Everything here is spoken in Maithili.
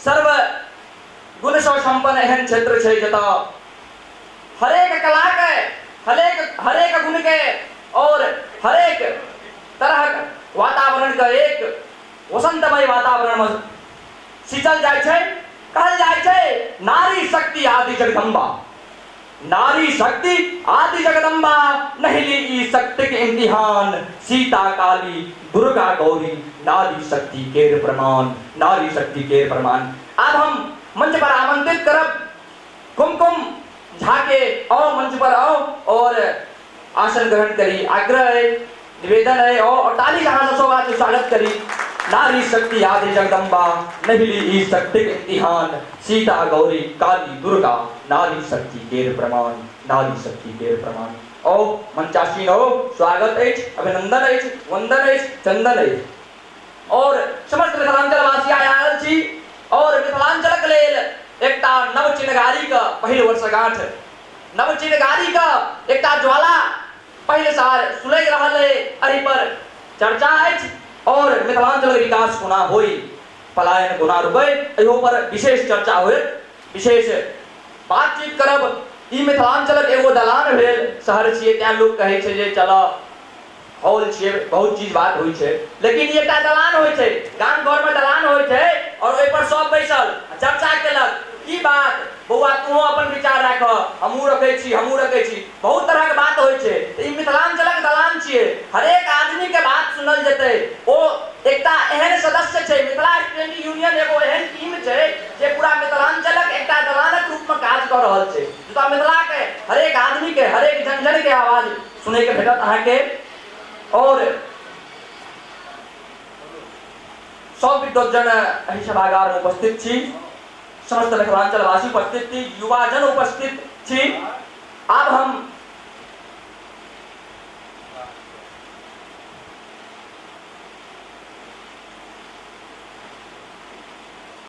सर्व गुणसँ सम्पन्न एहन क्षेत्र छै जतऽ हरेक कलाके, हरेक हरेक गुणके और हरेक तरहक वातावरणके एक वसंतमय वातावरणमे सिंचल जाइ छै। कहल जाइ छै नारी शक्ति आदि जगदम्बा, नारी शक्ति आदि जगदम्बा, नहीं ली ई शक्ति के इम्तिहान, सीता काली दुर्गा गौरी, नारी शक्ति केर प्रमाण, नारी शक्ति केर प्रमाण। आब हम मंच पर आमंत्रित करब कुमकुम झा के, आओ मंच पर आओ और आसन ग्रहण करी। आग्रह है, निवेदन है, और ताली जहां से सब स्वागत करी। नारी शक्ति आदि जगदम्बा, नहीं ली ई शक्ति के इम्तिहान, सीता गौरी काली दुर्गा, नारी शक्ति केर प्रमाण, नारी शक्ति केर प्रमाण। ओ मंचासीन हो, स्वागत अछि, अभिनंदन अछि, वंदन अछि, चंदन अछि। और समस्त मिथिलांचलवासी आइ आयल छी और मिथिलांचलक लेल एकटा नव चिनगारी के पहिल वर्षगांठ, नव चिनगारी के एकटा ज्वाला पहिल साल सुलगि रहल है, एहि पर चर्चा अछि। और मिथिलांचल के विकास कोना होई, पलायन कोना रुकै, एहो पर विशेष चर्चा होयत, विशेष बातचीत करब। ई मिथिलांचलक एगो दलान भेल, शहर छियै तैं लोक कहै छै जे चल हॉल छियै, बहुत चीज बात होइ छै, लेकिन ई एकटा दलान होइ छै, गाम घर में दलान होइ छै और ओहि पर सब बैसल चर्चा केलक, की बात बौआ तूहो अपन विचार राख, हमहूँ रखै छी, हमहूँ रखै छी, बहुत तरहक बात होइ छै। तऽ ई मिथिलांचलक दलान छियै, हरेक आदमी के बात सुनल जेतै। ओ एकटा एहन सदस्य छै, मिथिला स्टूडेंट यूनियन एगो एहन टीम छै जे पूरा मिथिलांचलक एकटा दलानक रूप में काज कऽ रहल छै, जतऽ मिथिला के हरेक आदमी के, हरेक जन जन के आवाज सुनैके भेटत अहाँके। और सब विद्वज्जन एहि सभागार में उपस्थित छी, समस्त मिथिलांचलवासी उपस्थित छी, युवाजन उपस्थित छी। आब हम